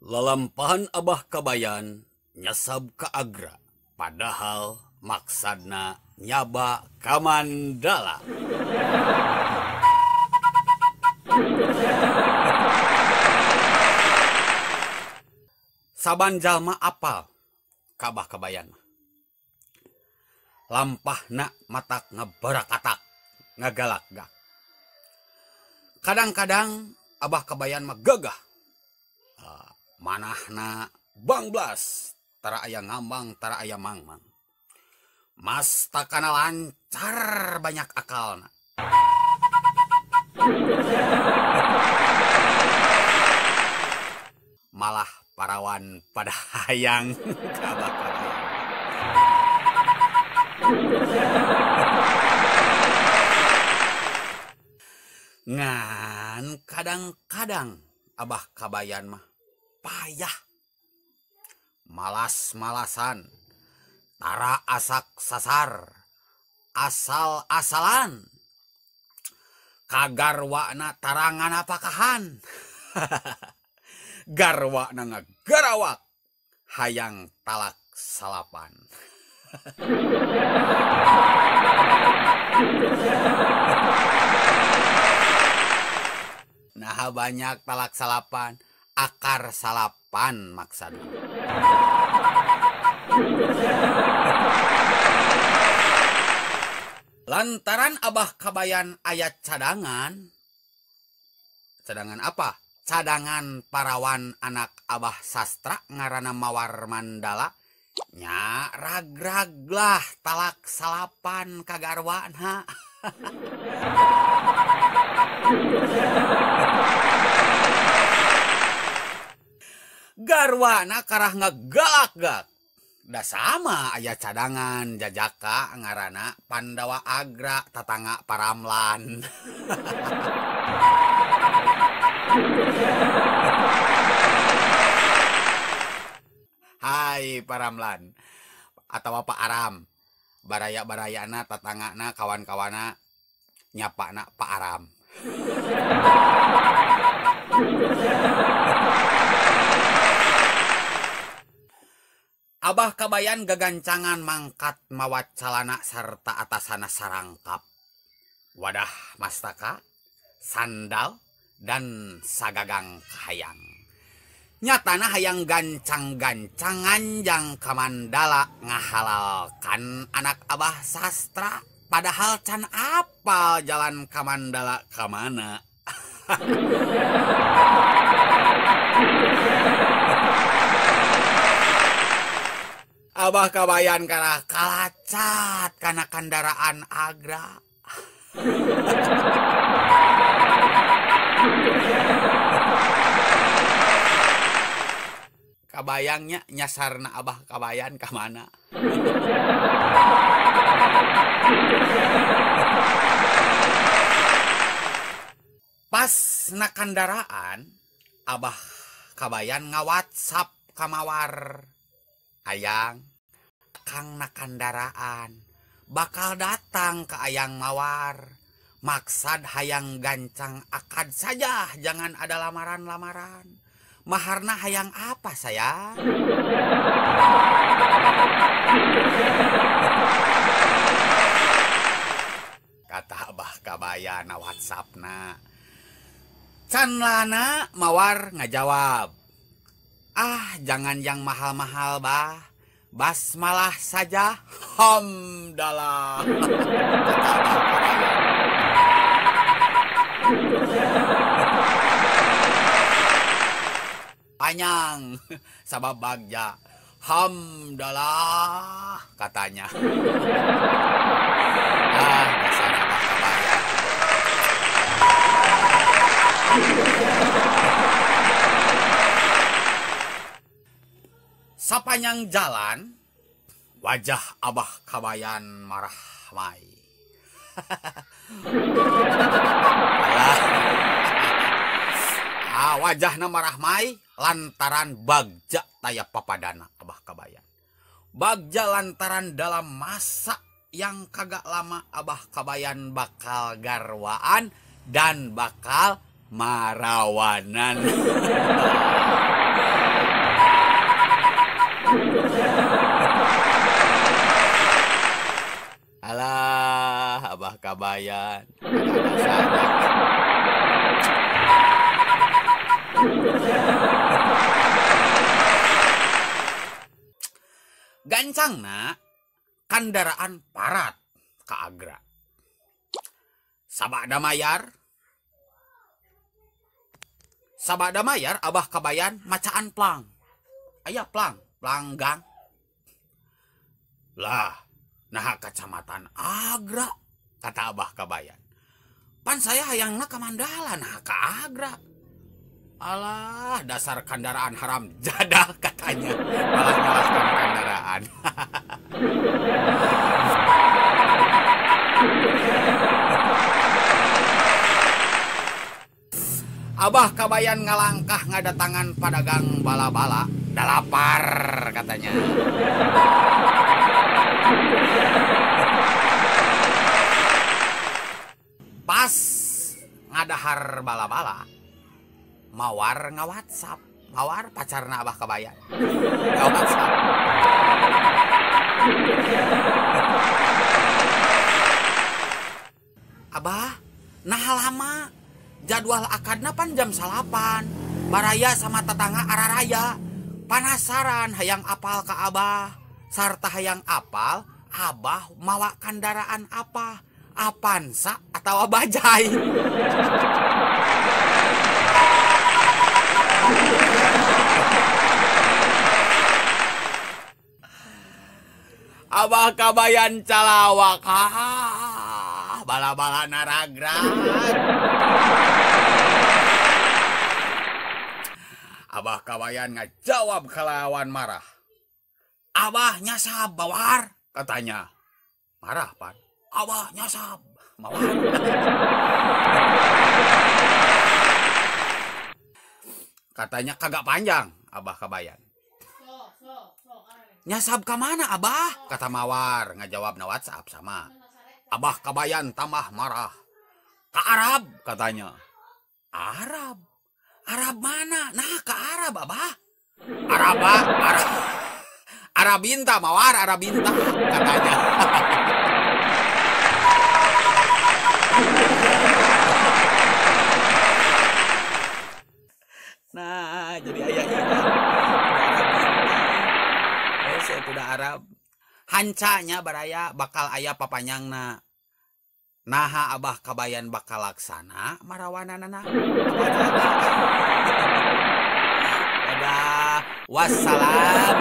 Lalampahan Abah Kabayan nyasab ka Agra, padahal maksadna nyaba ka Mandala. Saban jalma apal ka Abah Kabayan. Lampahna matak ngabarakatak, ngagalak-gak. Kadang-kadang Abah Kabayan mah gagah. Manahna bangblas, tara aya ngambang, tara aya mangmang. Mastakana lancar banyak akalna. Malah parawan pada hayang ka Abah Kabayan. Ngan kadang-kadang Abah Kabayan mah payah, malas-malasan, tara asak sasar, asal-asalan, kagarwana tarangan apakahan, garwana ngagarawak, hayang talak salapan. Nah banyak talak salapan, akar salapan maksudnya. Lantaran Abah Kabayan ayat cadangan. Cadangan apa? Cadangan parawan anak Abah Sastra ngarana Mawar Mandala. Nya rag-raglah talak salapan kagarwana. Garwana karah ngegalak-gak. Da sama aya cadangan jajaka ngarana Pandawa Agra tatangga Paramlan. Hai Paramlan atau Pak Aram, baraya-barayana tatangana kawan-kawana nyapana Pak Aram. Abah Kabayan gagancangan mangkat mawat calana sarta atasana sarangkap, wadah mastaka, sandal, dan sagagang kahayang. Nyatana hayang gancang-gancang nganjang ka Mandala ngahalalkan anak Abah Sastra, padahal can apal jalan ka Mandala ka mana. Abah Kabayan karah kalacat kana kandaraan Agra. Kabayangnya nyasarna Abah Kabayan ka mana? Pas na kandaraan, Abah Kabayan nga-WhatsApp ka Mawar. Ayang, kang na kandaraan, bakal datang ke Ayang Mawar. Maksad hayang gancang akad saja, jangan ada lamaran-lamaran. Maharna hayang apa sayang? Kata Abah Kabayan na WhatsAppna. Can lana Mawar ngajawab, ah jangan yang mahal-mahal bah, basmalah saja, hamdalah. Kata Abah Kabayan. Panjang sabab bagja, hamdalah katanya. Ah dasar Abah Kabayan. Sapanjang jalan wajah Abah Kabayan marah mai. Ah, wajahna marah mai lantaran bagja taya papadana Abah Kabayan. Bagja lantaran dalam masa yang kagak lama Abah Kabayan bakal garwaan dan bakal marawanan. Alah, Abah Kabayan. Gancangna kendaraan parat ka Agra. Sabada mayar. Sabada mayar Abah Kabayan macaan plang. Aya plang, planggang. Lah, nah kecamatan Agra, kata Abah Kabayan. Pan saya hayangna ka Mandala, nah ka Agra. Alah, dasar kendaraan haram jadah katanya. Malah nyalahkan kendaraan. Abah Kabayan ngalangkah ngadatangan padagang bala-bala. Dalapar katanya. Pas ngadahar bala-bala, Mawar nga-WhatsApp. Mawar pacarna Abah Kabayan. Nga-WhatsApp. Abah, nah lama jadwal akadna pan jam 9. Baraya sama tetangga araraya. Panasaran hayang apal ka Abah. Sarta hayang apal, Abah mawa kendaraan apa? Avanza atau bajai? Abah Kabayan calawak, bala-bala naragrag. Abah Kabayan ngajawab kelawan marah. Abah nyasab bawar katanya. Marah pan. Abah nyasab mawar. Katanya kagak panjang Abah Kabayan. Nyasab ke mana Abah? Kata Mawar ngajawab na WhatsApp sama. Abah Kabayan tambah marah. Ke Arab katanya. Arab? Arab mana? Nah ke Arab Abah. Araba, Arab. Arabinta Mawar, Arabinta katanya. Nah, jadi ayah ini. Saya udah Arab. Hancanya baraya bakal ayah papanyangna. Naha Abah Kabayan bakal laksana marawanana. Dadah, wassalam.